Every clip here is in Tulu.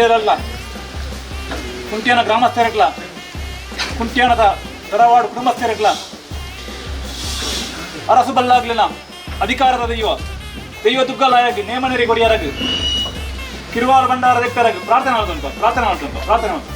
ಮೂಲೆಲಲ್ಲ ಕುಂಟ್ಯಾನ ಗ್ರಾಮಸ್ಥರಿಗ್ಲ, ಕುಂಟ್ಯಾಣದ ತರವಾಡು ಕುಟುಂಬಸ್ಥರಿಗ್ಲ, ಅರಸು ಬಲ್ಲಾಗ್ಲಿನ ಅಧಿಕಾರದ ದೈವ ದೈವ ದುಗ್ಗಲಾಯಗ್ ನೇಮನೆರಿ ಕೊಡಿಯರಗ್ ಕಿರುವಾಲ ಭಂಡಾರ ದೆಪ್ಪರಗ್ ಪ್ರಾರ್ಥನೆ ಮಾಡ್ತುಂಟು, ಪ್ರಾರ್ಥನೆ ಮಾಡ್ತುಂಟು, ಪ್ರಾರ್ಥನೆ ಮಾಡ್ತು.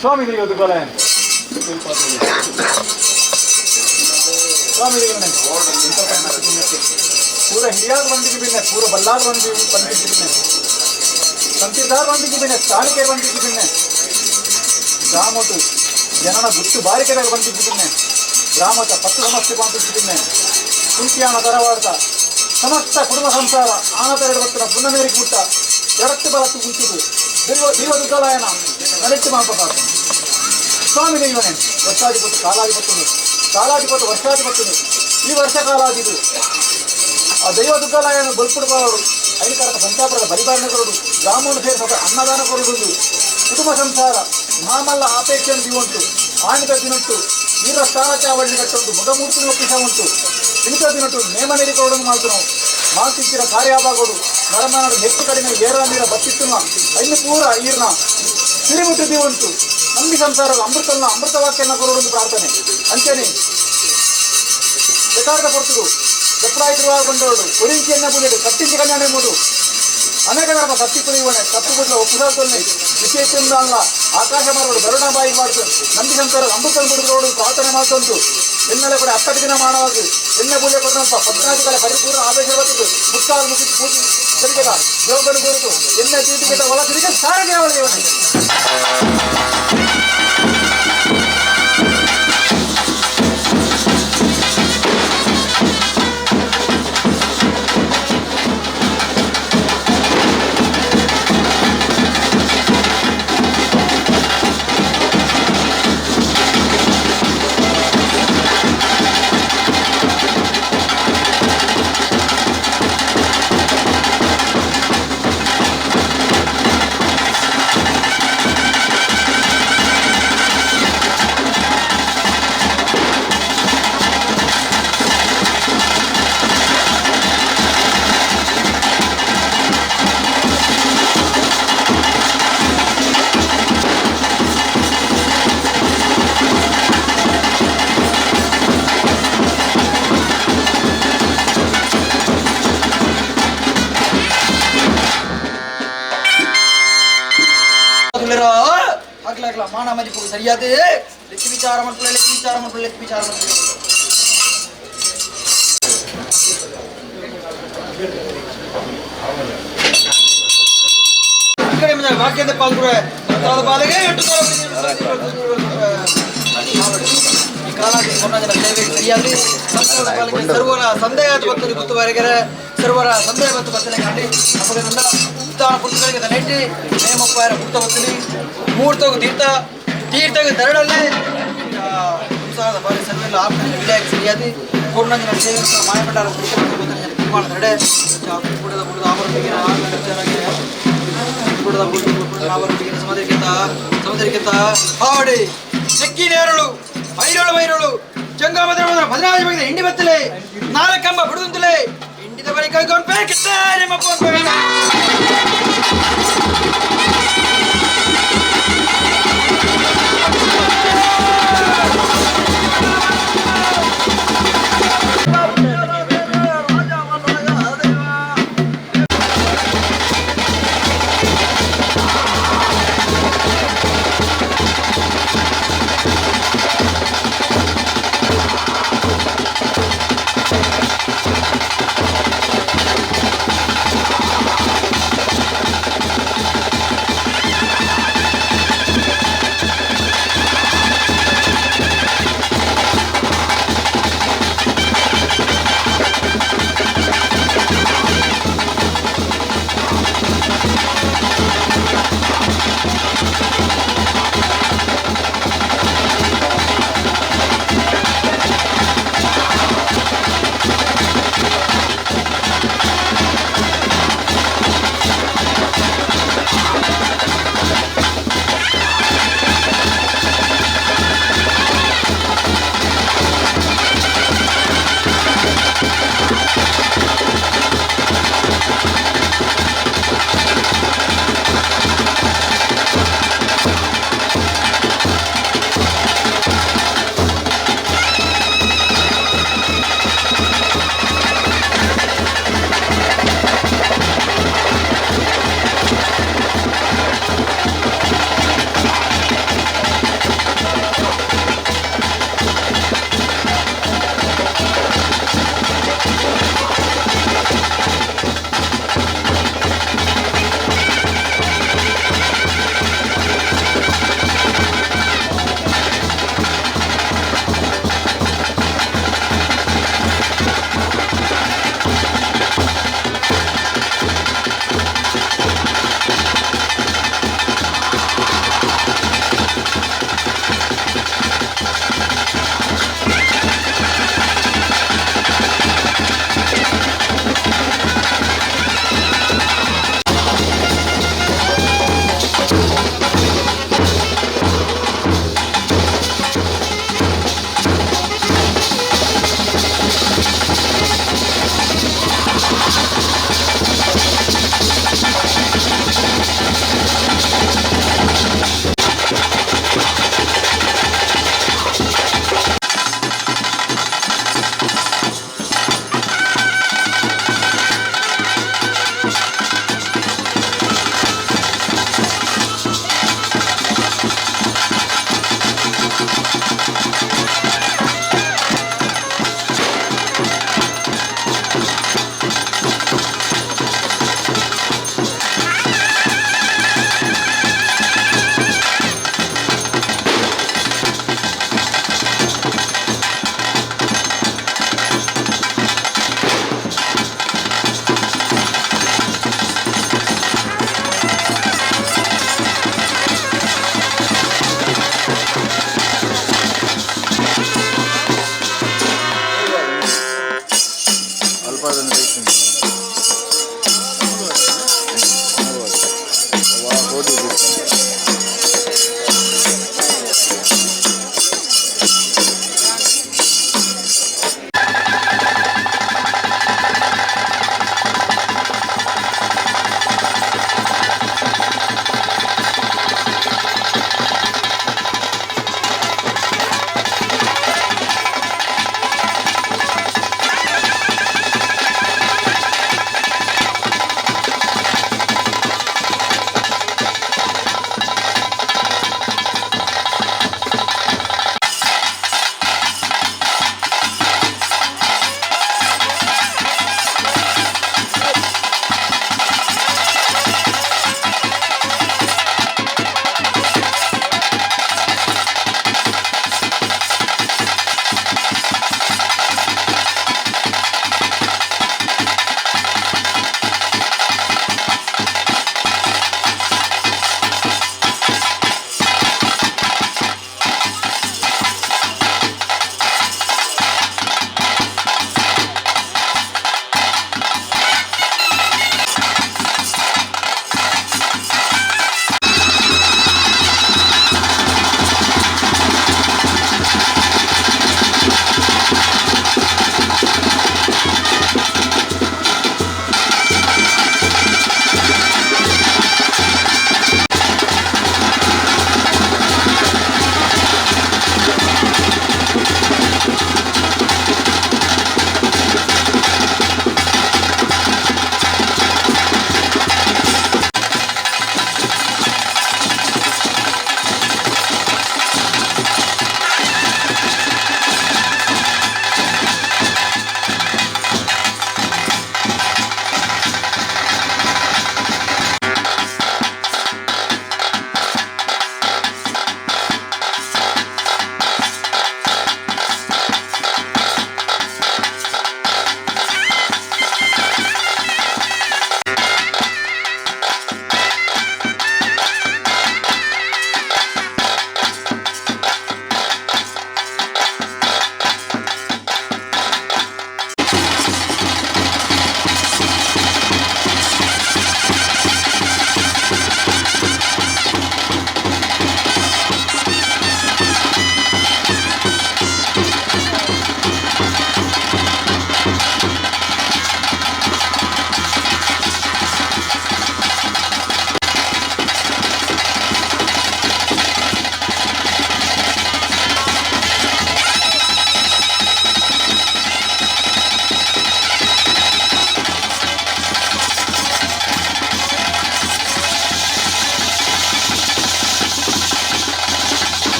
ಸ್ವಾಮಿ ದೈವ ದುಗ್ಗಲಾಯನ ಸ್ವಾಮಿ ದೈವನೇ ಪೂರ ಹಿರಿಯಾದ ಬಂದಿಗೆ ಬಿನ್ನೆ ಪೂರ ಬಲ್ಲಾದ ಬಂದಿ ಬಂದಿಗೆ ಬಿನ್ನೆ ಸಂತಿದಾರ್ ಬಂದಿಗೆ ಬಿನ್ನೆ ಸ್ಥಾನಿಕೆ ಬಂದಿಗೆ ಬಿನ್ನೆ ಗ್ರಾಮತು ಜನನ ಗುಟ್ಟು ಬಾರಿಕೆದಾಗ ಬಂದಿದ್ದು ಬಿನ್ನೆ ಗ್ರಾಮದ ಪತ್ತು ಸಮಸ್ಯೆ ಬಂದಿದ್ದು ಬಿನ್ನೆ ಕುಂತಿಯಾನ ತರವಾಡ್ತ ಸಮಸ್ತ ಕುಟುಂಬ ಸಂಸಾರ ಆನತರಡು ಬತ್ತಿನ ಪುನಮೇರಿಗೆ ಗುಟ್ಟ ಎಡತ್ತು ಬಲತ್ತು ಕುಂತಿದ್ದು ದೈವ ದೈವ ದುಗ್ಗಲಾಯನ ನರೆಟ್ಟು ಮಾಪ ಸ್ವಾಮಿ ದೈವನೇ ವರ್ಷಾಧಿಪತಿ ಕಾಲಾಧಿಪತ್ತುಂದು ಕಾಲಾಧಿಪತಿ ವರ್ಷಾಧಿಪತ್ತುಂದು ಈ ವರ್ಷ ಕಾಲಾದಿದು ಆ ದೈವ ದುಗ್ಗಲಾಯನ ಬಲ್ಪುಡುಬಾರರು ಐನಕರಕ ಪಂಚಾಪುರದ ಬಲಿಬಾರಣೆಗಳು ಗ್ರಾಮವನ್ನು ಸೇರಿಸ ಅನ್ನದಾನ ಕೊಡುವುದು ಕುಟುಂಬ ಸಂಸಾರ ಮಹಾಮಲ್ಲ ಆಪೇಕ್ಷೆಯನ್ನು ದಿವಂಟು ಆಣಿದ ದಿನಂಟು ವೀರ ಸ್ಥಾನ ಚಾವಳಿ ಕಟ್ಟುಂಟು ಮುಗಮೂರ್ತಿನ ಒಪ್ಪಿಸ ಉಂಟು ಇಣಿತ ದಿನಟು ನೇಮ ನೆರಿಕೊಡನ್ನು ಮಾಡ್ತನು ಮಾಲ್ತಿಂಚಿನ ಕಾರ್ಯಾಭಾಗೋಡು ನರಮನಡು ಹೆಚ್ಚು ಕಡಿಮೆ ಏರ ನೀರ ಬತ್ತಿತ್ತುನ ಐನು ಪೂರ ಈರ್ನ ಸಿರಿಮುಟ್ಟು ದಿವಂಟು ನಂಬಿ ಸಂಸಾರದ ಅಮೃತನ್ನ ಅಮೃತ ವಾಕ್ಯನ ಕೊರಡೊಂದು ಪ್ರಾರ್ಥನೆ ಅಂಚನೆ ಯಥಾರ್ಥ ಪೊರ್ತುಡು ದಪ್ರಾಯ ತಿರುವಾಗೊಂಡವಳು ಒರಿಂಚಿಯನ್ನ ಬುಲೆಡು ಕಟ್ಟಿಂಚಿ ಕಲ್ಯಾಣ ಮೂಡು ಅನೇಕ ಧರ್ಮ ಸತ್ತಿ ಪುಲಿವಣೆ ತಪ್ಪು ಗುಡ್ಲ ಒಪ್ಪುಸಾಲ್ತೊನ್ನೆ ವಿಶೇಷ ಅಲ್ಲ ಆಕಾಶ ಮಾರೋಡು ಗರುಡ ಬಾಯಿ ಮಾಡ್ತು ನಂಬಿ ಸಂಸಾರ ಅಮೃತನ ಬಿಡುಗರೋಡು ಪ್ರಾರ್ಥನೆ ಮಾಡ್ತುಂಟು ಎನ್ನೆಲೆ ಕೂಡ ಅಪ್ಪటి ದಿನ ಮಾಡವಾಗಿ ಎಣ್ಣೆ ಬುಲೆ ಕೊಡನಪ್ಪ ಪದ್ನಾದಿಗಳ ಪರಿಪೂರ್ಣ ಆವೇಶ ಬರ್ತದೆ ಮುಕ್ಕಾಲು ಮುಗಿದು ಪೂಜೆ ಸರಿಗದ ಜೋಗನು ಗುರುತು ಎಣ್ಣೆ ತೀಟಿಗೆದ ಒಳ ತಿರುಗಿ ಸಾರಿಗೆ ಅವಳಿಗೆ. ಅಗ್ಲ ಮಾನ ಮದಿಪು ಸರಿಯಾದ ಲಕ್ಷ್ಮಿ ವಿಚಾರ ಮಾಡ್ಕೊಳ್ಳಿ, ಲಕ್ಷ್ಮಿ ವಿಚಾರ ಮಾಡ್ಕೊಳ್ಳಿ, ಲಕ್ಷ್ಮಿ ವಿಚಾರ ಮಾಡ್ಕೊಳ್ಳಿ. ಈ ಕಡೆ ಮುಂದೆ ವಾಕ್ಯದ ಪಾಲ್ಗುರೆ ಸಂತಾನದ ಪಾಲಿಗೆ ಎಟ್ಟು ಈ ಕಾಲಾದಿ ಕೊನ್ನ ಜನ ಸೇವೆ ಸರಿಯಾಗಿ ಸಂತಾನದ ಪಾಲಿಗೆ ಸರ್ವರ ಸಂದೇಹ ಭಕ್ತರು ಗೊತ್ತು ಬಾರಿಗೆರೆ ಸರ್ವರ ಸಂದೇಹ ಮತ್ತು ಬತ್ತಲೆ ಕಂಡು ಅಪ್ಪಗದಿಂದ ಉತ್ತಾನ ಪುಸ್ತಕಗಳಿಗೆ ನೆಟ್ಟಿ ನೇಮಪ್ಪಾಯರ ಪುಟ್ಟ ಬತ್ತಲಿ ಮೂರ್ತಗು ತೀರ್ಥ ತೀರ್ಥಗ ದರಡಲ್ಲಿ ಸಂಸಾರದ ಬಾರಿ ಸರ್ವೆಲ್ಲ ಆಪ್ತ ವಿಲಾಯಕ್ಕೆ ಸರಿಯಾದಿ ಪೂರ್ಣ ಜನ ಸೇವೆ ಮಾಯಪಟ್ಟಾರ ತೀರ್ಮಾನ ದರಡೆ ಬುಡದ ಬುಡದ ಆವರ ಬಿಗಿನ ಬುಡದ ಬುಡದ ಆವರ ಬಿಗಿನ ಸಮುದ್ರಕ್ಕಿಂತ ಸಮುದ್ರಕ್ಕಿಂತ ಹಾಡಿ ಚೆಕ್ಕಿ ನೇರಳು ಐರಳು ಐರಳು ಜಂಗಮದ 14 ಬಗೆದ ಹಿಂಡಿ ಬತ್ತಲೆ ನಾಲ್ಕಂಬ ಬಿಡುದಂತಲೇ ಹಿಂಡಿದ ಬಳಿ ಕೈಗೊಂಡು ಕಿತ್ತ ನಿಮ್ಮ ಫೋನ್.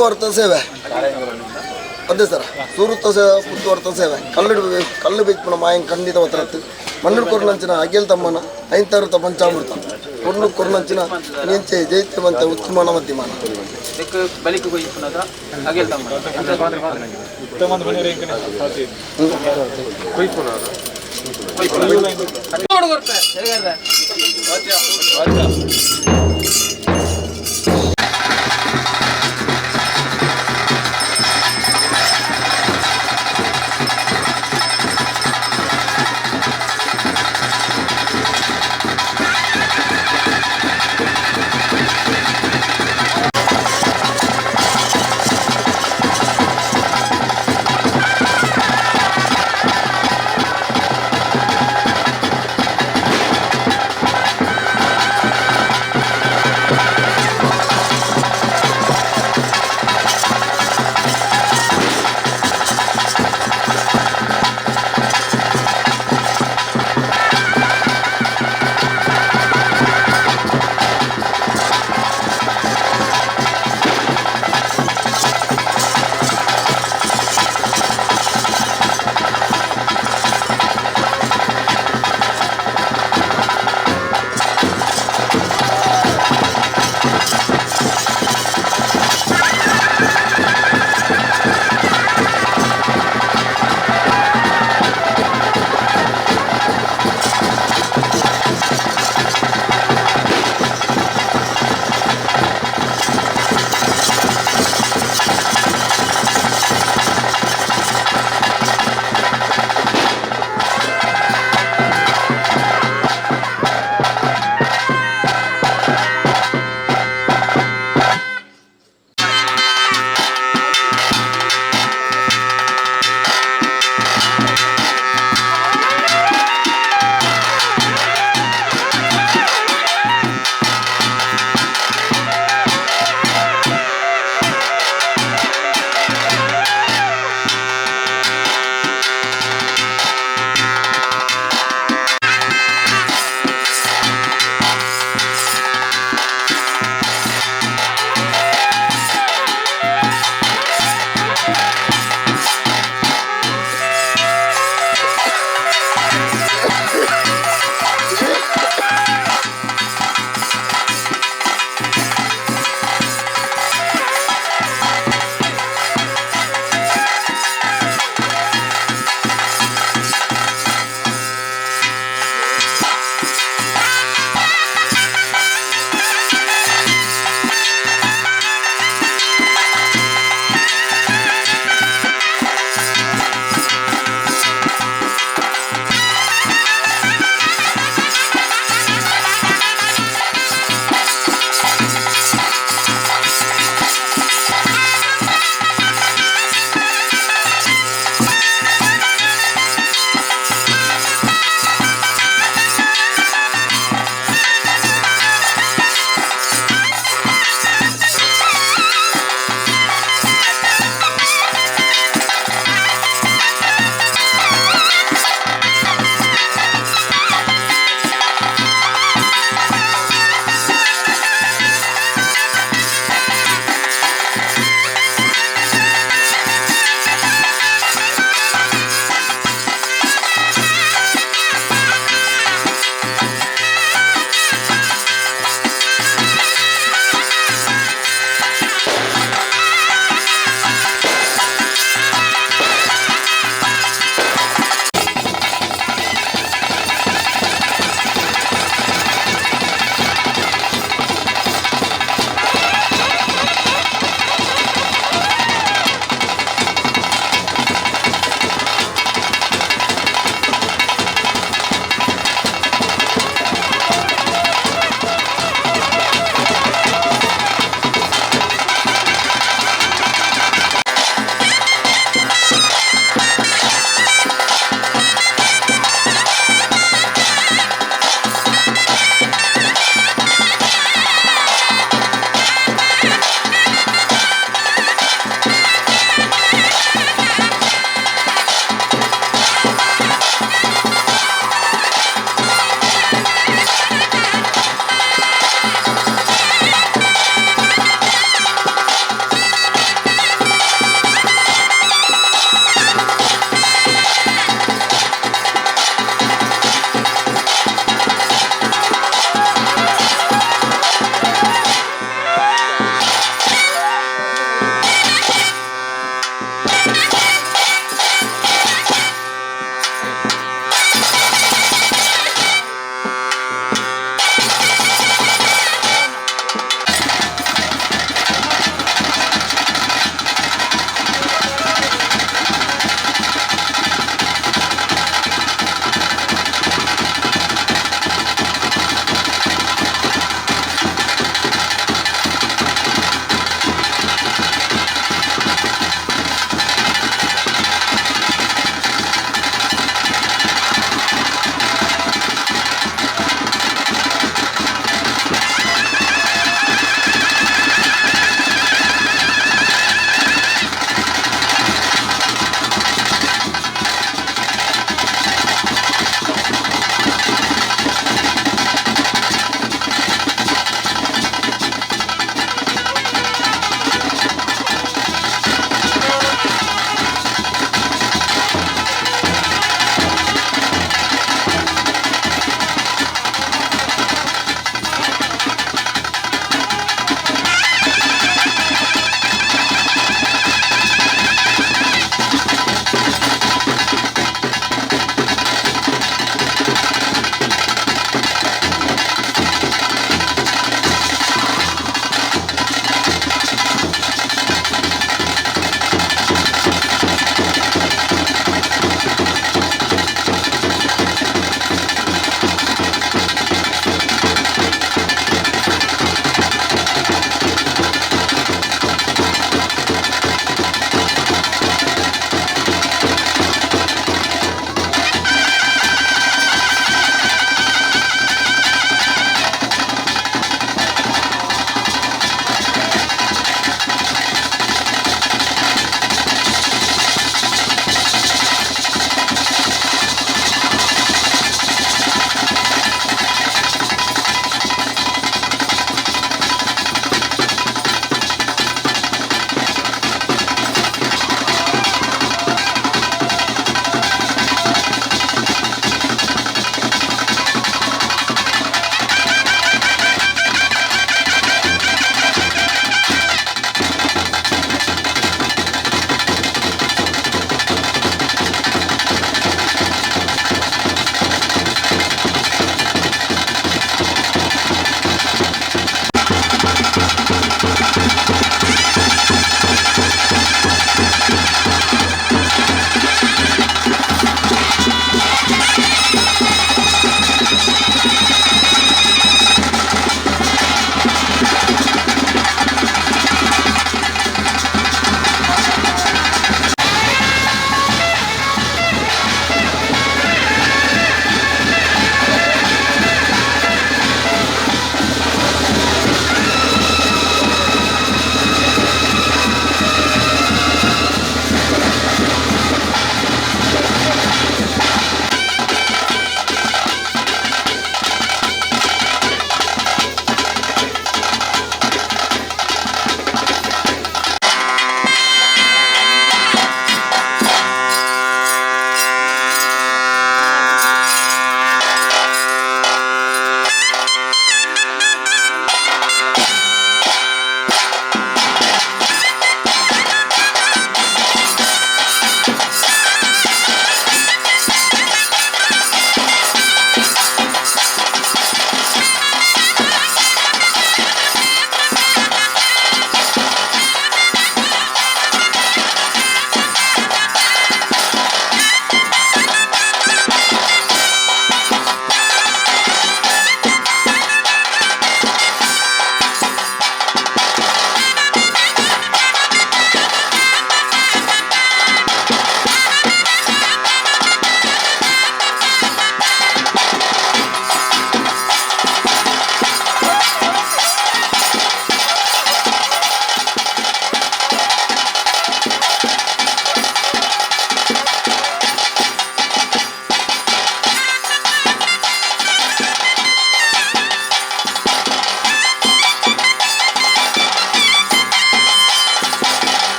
ಪುತ್ತುವರ್ತ ಸೇವೆ ಅದೇ ಸರ್. ಸುರುತ್ತ ಸೇವೆ, ಪುತ್ತುವರ್ತ ಸೇವೆ. ಕಲ್ಲು ಕಲ್ಲು ಬೇಯ್ಪುನ ಮಾಯನ್ ಖಂಡಿತ ಒತ್ತರತ್ತು. ಮಣ್ಣು ಕೊರ್ನಂಚಿನ ಅಗೆಲ್ ತಮ್ಮನ ಐಂತರುತ ಪಂಚಾಮೃತ ಕೊರ್ನು ಕೊರ್ನಂಚಿನ ನಿಂಚೆ ಜೈತ್ಯ ಮಂತ ಉತ್ತಮನ ಮಧ್ಯಮಾನ. ಬಲಿಕ್ ಕೊಯ್ಪುನಗ ಅಗೆಲ್ ತಮ್ಮ.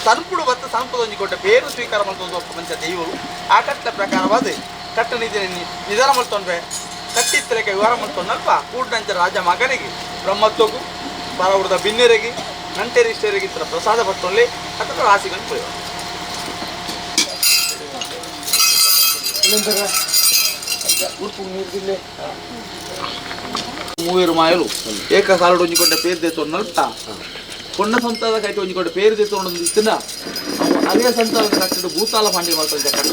ತನ್ಪುಡು ಬತ್ತ ಸಂಪದೊಂಜಿ ಬೇರು ಸ್ವೀಕಾರ ಮಲ್ತೊಂದು ಮಂಚ ದೈವರು ಆ ಕಟ್ಟ ಪ್ರಕಾರವಾದ ಕಟ್ಟ ನಿಧಿ ನಿಧಾನ ಮಲ್ತೊಂಡ್ರೆ ಕಟ್ಟಿತ್ತರಕ್ಕೆ ವಿವರ ಮಲ್ತೊಂಡಲ್ಪ ಕೂಡ್ನಂಚ ರಾಜ ಮಗನಿಗೆ ಬ್ರಹ್ಮತ್ವಗೂ ಪರವುರದ ಬಿನ್ನೆರೆಗೆ ನಂಟೆರಿಷ್ಟರಿಗೆ ಇತರ ಪ್ರಸಾದ ಪಟ್ಟೊಳ್ಳಿ ಅಥವಾ ರಾಸಿಗಳನ್ನು ಪುಳಿಯುವ ಮೂವರು ಮಾಯಲು ಏಕ ಸಾಲುಡು ಒಂಜಿಕೊಂಡ ಪೇರು ದೇತೊಂಡಲ್ಪ ಪೊಣ್ಣ ಸಂತಾದ ಕೈಟ್ ಒಂಜಿಕೊಂಡ ಪೇರು ದೇತೊಂಡು ಇತ್ತಿನ ಅದೇ ಸಂತಾನದ ಕಟ್ಟಿಡು ಭೂತಾಲ ಪಾಂಡಿ ಮಾಡ್ತಂತ ಕಟ್ಟು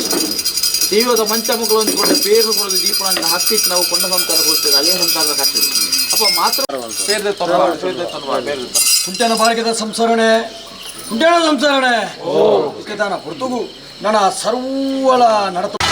ದೈವದ ಮಂಚಮುಗಳು ಒಂಜಿಕೊಂಡ ಪೇರು ಕೊಡೋದು ದೀಪನ ಹಕ್ಕಿಟ್ಟು ನಾವು ಪೊಣ್ಣ ಸಂತಾನ ಕೊಡ್ತೇವೆ ಅದೇ ಸಂತಾನದ ಕಟ್ಟಿಡು ಅಪ್ಪ ಮಾತ್ರ ಪೇರು ದೇತೊಂಡು ಕುಂಟೆನ ಬಾಳಿಕೆದ ಸಂಸರಣೆ ಕುಂಟೆನ ಸಂಸರಣೆ ಇಕ್ಕದಾನ ಹೊರತುಗು ನನ್ನ ಸರ್ವಳ ನಡತ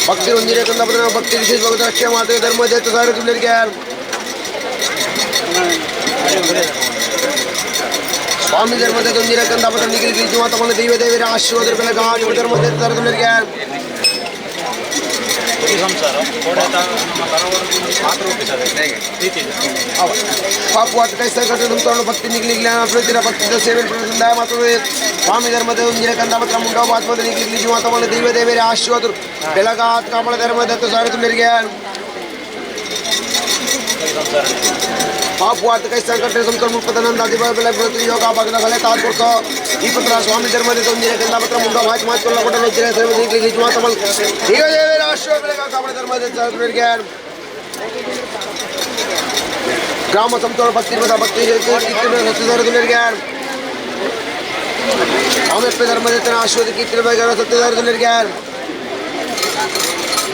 भक्ति भक्ति विशेष भक्त रक्षा माते धर्म सारे स्वामी धर्म दैव देवर आशीर्वाद धर्म भक्ति निकली भक्ति सेवे स्वामी धर्म दैव देवर आशीर्वाद ಬೆಳಗಾತ್ ಕಾಮಳ ಧರ್ಮ ದತ್ತ ಸಾರಿ ತುಳ್ಳರಿಗೆ ಪಾಪವಾದ ಕೈ ಸಂಕಟ ಸಂಕಟ ಮುಪ್ಪದನಂದ ಅಧಿಪತಿ ಬೆಳಕು ಯೋಗ ಭಾಗದ ಫಲ ತಾತ್ಪುರ್ತ ಈ ಪತ್ರ ಸ್ವಾಮಿ ಧರ್ಮದ ತೊಂದರೆ ಕಂದ ಪತ್ರ ಮುಂಡ ಮಾತು ಮಾತುಕೊಳ್ಳ ಕೊಟ್ಟಲು ದೇವರ ಆಶೀರ್ವಾದ ಬೆಳಗಾತ್ ಕಾಮಳ ಧರ್ಮ ದತ್ತ ಸಾರಿ ತುಳ್ಳರಿಗೆ ಗ್ರಾಮ ಸಂತೋಷ ಭಕ್ತಿ ಭಕ್ತಿ ಸತ್ಯಧಾರದುಲ್ಲರಿಗೆ ಆಮೆಪ್ಪ ಧರ್ಮದೇತನ ಆಶ್ವದ ಕೀರ್ತಿನ ಸತ್ಯಧಾರದುಲ್ಲರಿಗೆ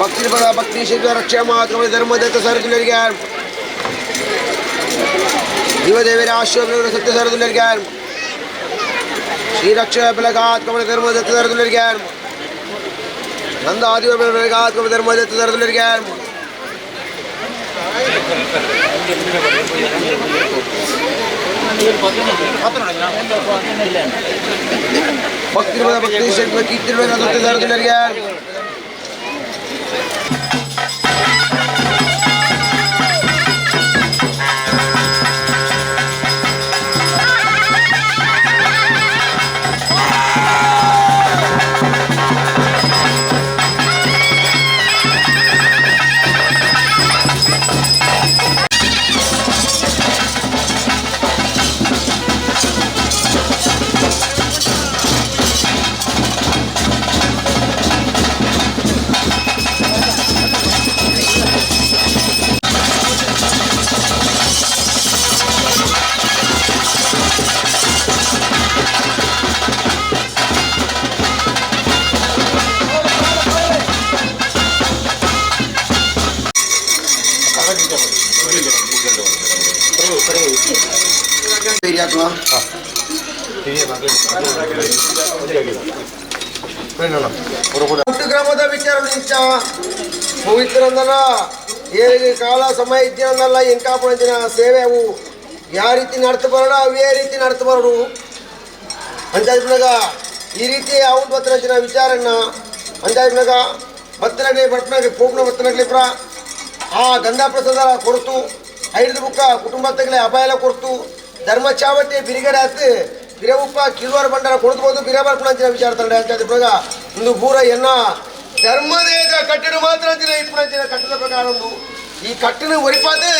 ಭಕ್ತಿ ಪದ ಭಕ್ತಿ ಶೈವ ರಕ್ಷಾ ಮಾತ್ರ ಧರ್ಮದೇತ ಸಾರದುಲ್ಲರಿಗೆ ದೇವದೇವರ ಆಶ್ವದ ಸತ್ಯಧಾರದುಲ್ಲರಿಗೆ ಶ್ರೀರಕ್ಷ ಬೆಳಗಾತ್ ಕಮಲ ಧರ್ಮದತ್ತ ಸಾರದುಲ್ಲರಿಗೆ ನಂದ ಆದಿವ ಬೆಳಗಾತ್ ಕಮಲ ಧರ್ಮದತ್ತ ಸಾರದುಲ್ಲರಿಗೆ ಭಕ್ತಿ ಭಕ್ತಿ ಶೈವ ಕೀರ್ತಿನ ಸತ್ಯಧಾರದುಲ್ಲರಿಗೆ ಹುಟ್ಟು ಗ್ರಾಮದ ವಿಚಾರ ನಿಂಚ ಪವಿತ್ರಂದಲ್ಲ ಏರಿಗೆ ಕಾಲ ಸಮಯ ಇದ್ದೀನಂದಲ್ಲ ಎಂಕಾಪುಣ ಸೇವೆ ಅವು ಯಾವ ರೀತಿ ನಡ್ತು ಬರೋಣ ಅವೇ ರೀತಿ ನಡ್ತು ಬರೋಡು ಅಂದಾಜ್ನಾಗ ಈ ರೀತಿ ಅವನ ಬತ್ತನಂಚಿನ ವಿಚಾರನ್ನ ಅಂದಾಜ್ನಾಗ ಬತ್ತನಾಗಲಿ ಬಟ್ನಾಗಲಿ ಪೋಪ್ನ ಬತ್ತನಾಗಲಿ ಪುರ ಆ ಗಂಧ ಪ್ರಸಾದ ಕೊಡ್ತು ಐದು ಬುಕ್ಕ ಕುಟುಂಬ ತಗಲೆ ಅಪಾಯ ಕೊಡ್ತು ಧರ್ಮ ಚಾವಟಿ ಬಿರಿಗಡೆ ಆತು ಬಿರವುಪ್ಪ ಕಿಳುವರ ಬಂಡಾರ ಕೊಡ್ಬೋದು ಬಿರಬರ್ಪುಣಂಚಿನ ವಿಚಾರ ತಂಡ ಅಂತ ಒಂದು ಪೂರ ಎನ್ನ ಧರ್ಮದೇದ ಕಟ್ಟಡ ಮಾತ್ರ ಅಂಚಿನ ಇಪ್ಪುಣಂಚಿನ ಕಟ್ಟಡ ಪ್ರಕಾರ ಒಂದು ಈ ಕಟ್ಟಡ ಒರಿಪಾದು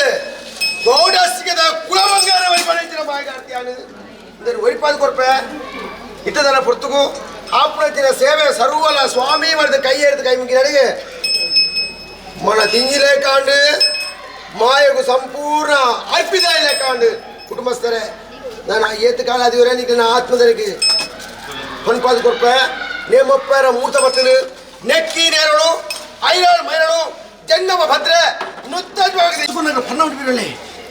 ಗೌಡಸ್ಸಿಗೆದ ಕುಲಬಂಗಾರ ಒರಿಪಾಡಿಂಚಿನ ಬಾಯಿಗಾರ್ತಿಯಾನು ಅಂದರೆ ಒರಿಪಾದು ಕೊರ್ಪೆ ಇಟ್ಟದನ ಪೊರ್ತುಕು ಆಪುಣಂಚಿನ ಸೇವೆ ಸರ್ವಲ ಸ್ವಾಮಿ ಮಾಡಿದ ಕೈ ಎಡ್ದು ಕೈ ಮುಗಿನಡಿಗೆ ಮನ ತಿಂಜಿಲೆ ಕಾಂಡು ಮಾಯಗು ಸಂಪೂರ್ಣ ಅರ್ಪಿತ ಕಾಂಡು ಕುಟುಂಬಸ್ಥರೇ ನಾನು ಏತು ಕಾಲ ಅದಿವರೆ ನೀನು ಆತ್ಮದರಿಗೆ ಹೊನ್ಪಾದು ಕೊರ್ಪೆ ನೇಮಪ್ಪರ ಮೂರ್ತ ಬರ್ತನು ನೆಕ್ಕಿ ನೇರಳು ಐರಾಳು ಮೈರಳು ಜಂಗಮ ಭದ್ರೆ ನುತ್ತಜವಾಗಿ ಪನ್ನ ಬಿಡಲಿ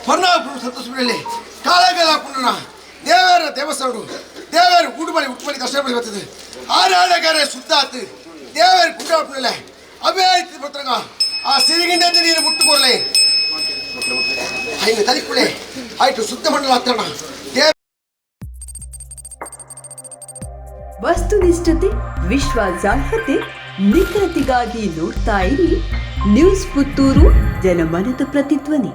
ಪನ್ನ ಸಂತೋಷ ಬಿಡಲಿ ಕಾಲಗಾಲ ಪುಣ್ಣ ದೇವರ ದೇವಸ್ಥಾನಡು ದೇವರ ಉಡುಮಡಿ ಉಟ್ಟುಮಡಿ ದರ್ಶನ ಮಾಡಿ ಬರ್ತದೆ ಆರಾಧಕರೇ ಶುದ್ಧ ಆತು ದೇವರ ಕುಂಡ ಅವೇ ಬರ್ತಾಗ ಆ ಸಿರಿಗಿಂಡ ನೀನು ಮುಟ್ಟುಕೊರ್ಲೆ ಹೈನ ತಲಿಕುಳೆ ಆಯ್ತು ಶುದ್ಧ ಮಂಡಲ ಹತ್ರಣ. ವಸ್ತುನಿಷ್ಠತೆ, ವಿಶ್ವಾಸಾರ್ಹತೆ, ನಿಖರತೆಗಾಗಿ ನೋಡ್ತಾ ಇರಿ ನ್ಯೂಸ್ ಪುತ್ತೂರು, ಜನಮನದ ಪ್ರತಿಧ್ವನಿ.